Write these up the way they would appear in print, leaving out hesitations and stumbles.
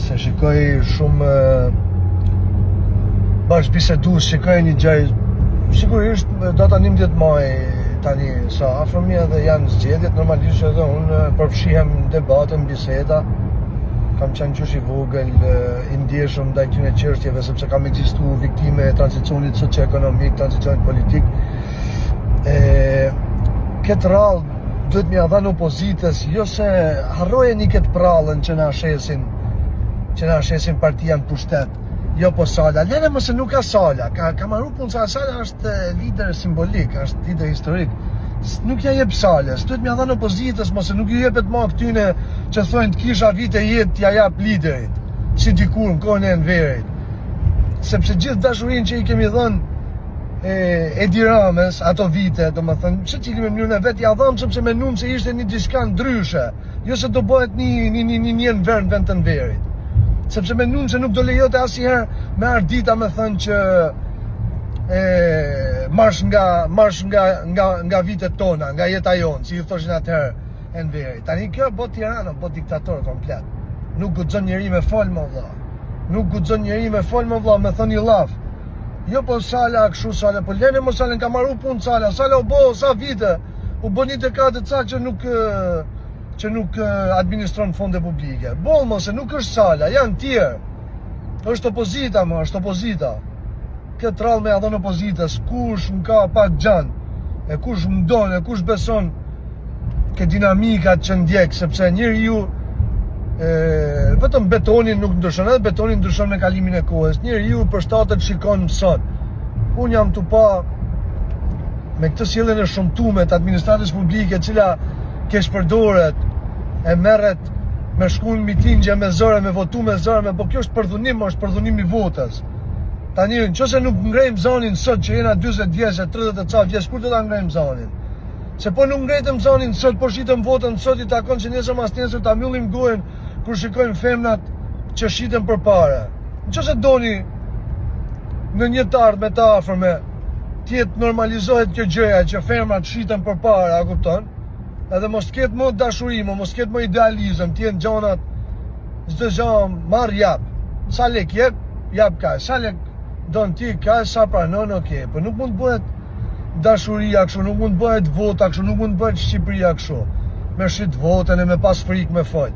Se shikoj shumë bashkëbisedues, shikoj një gjë sigurisht data 11 maj tani sa afërmi edhe janë zgjedhjet, normalisht edhe unë përfshihem në debate, në biseda. Kam qenë qysh i vogël, i ndjeshëm ndaj këtyre çështjeve sepse kam ekzistu viktime e tranzicionit socioekonomik, tranzicionit politik. E këtë radhë duhet me ia dhanë opozitës, jo se harrojeni këtë prallën që na shesin, që na shesin partia në pushtet. Jo po Sala, lene më se nuk ka Sala, ka, ka maru punë sa Sala është lider simbolik, është lider historik. Nuk ja jep Salës, duhet me ia dhanë opozitës, mos se nuk ju jepet ma këtyne që thojnë të kisha vite jetë t'ja jap liderit, si dikur në kohën e Enverit. Sepse gjithë dashurinë që i kemi dhënë e Edi Ramës ato vite, domethënë, secili me mënyrën e vet ja dhamë sepse menum se ishte një diçka ndryshe, jo se do bëhet një një një një një Enver në vend të Enverit. Sepse menum se nuk do lejote asnjëherë me ardh dita me thënë që e marsh nga marsh nga nga nga vitet tona, nga jeta jonë, si i thoshin atëherë Enverit. Tani kjo bë Tirana, bë diktator komplet. Nuk guxon njeri me fol më vëlla. Nuk guxon njeri me fol më vëlla, me thënë një llaf. Jo po Sala kështu Sala, po lene mo Salën ka maru punë Sala. Sala u bë sa vite, u bë një dekadë ca që nuk që nuk administron fonde publike. Boll mo se nuk është Sala, janë tjerë. Është opozita më, është opozita. Këtë radhë me ia dhënë opozitës, kush më ka pak xhan, e kush më don, e kush beson ke dinamikat që ndjek, sepse njeriu e, vetëm betoni nuk ndryshon, edhe betoni ndryshon me kalimin e kohës. Njeriu përshtatet, shikon, mëson. Unë jam tu pa me këtë sjelljen e shëmtume të administratës publike, e cila keqpërdoret e merret me shku në mitingje me zor e me votu me zor, me po kjo është përdhunim, është përdhunim i votës. Tani, në qoftë se nuk ngrejmë zanin sot që jena 40 vjeç e 30 e ca vjeç, kur do ta ngrejmë zanin? Se po nuk ngrejtëm zanin sot, po shitëm votën sot, i takon që nesër mas nesër ta mbyllim gojën kur shikojmë femnat që shiten për pare. Në qoftë se doni në një të ardhme të afërme, të jetë normalizohet kjo gjëja që femrat shiten për pare, a kupton? Edhe mos të ketë më dashuri, më mos të ketë më idealizëm, të jenë gjanat çdo gjë marr jap. Sa lek jep, jap ka. Sa lek don ti ka, sa pranon, okay. Po nuk mund të bëhet dashuria kështu, nuk mund të bëhet vota kështu, nuk mund të bëhet Shqipëria kështu. Me shit votën e me pas frikë me fol.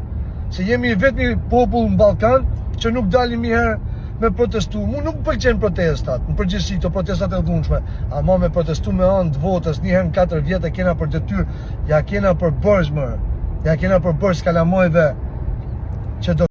Se jemi i vetmi popull në Ballkan që nuk dalim një herë me protestu. Mu nuk më pëlqen protestat, në përgjithësi këto protestat e dhunshme. Ama me protestu me anë të votës një herë në 4 vjet e kena për detyrë, ja kena për borxh mër. Ja kena për borxh kalamojve që do.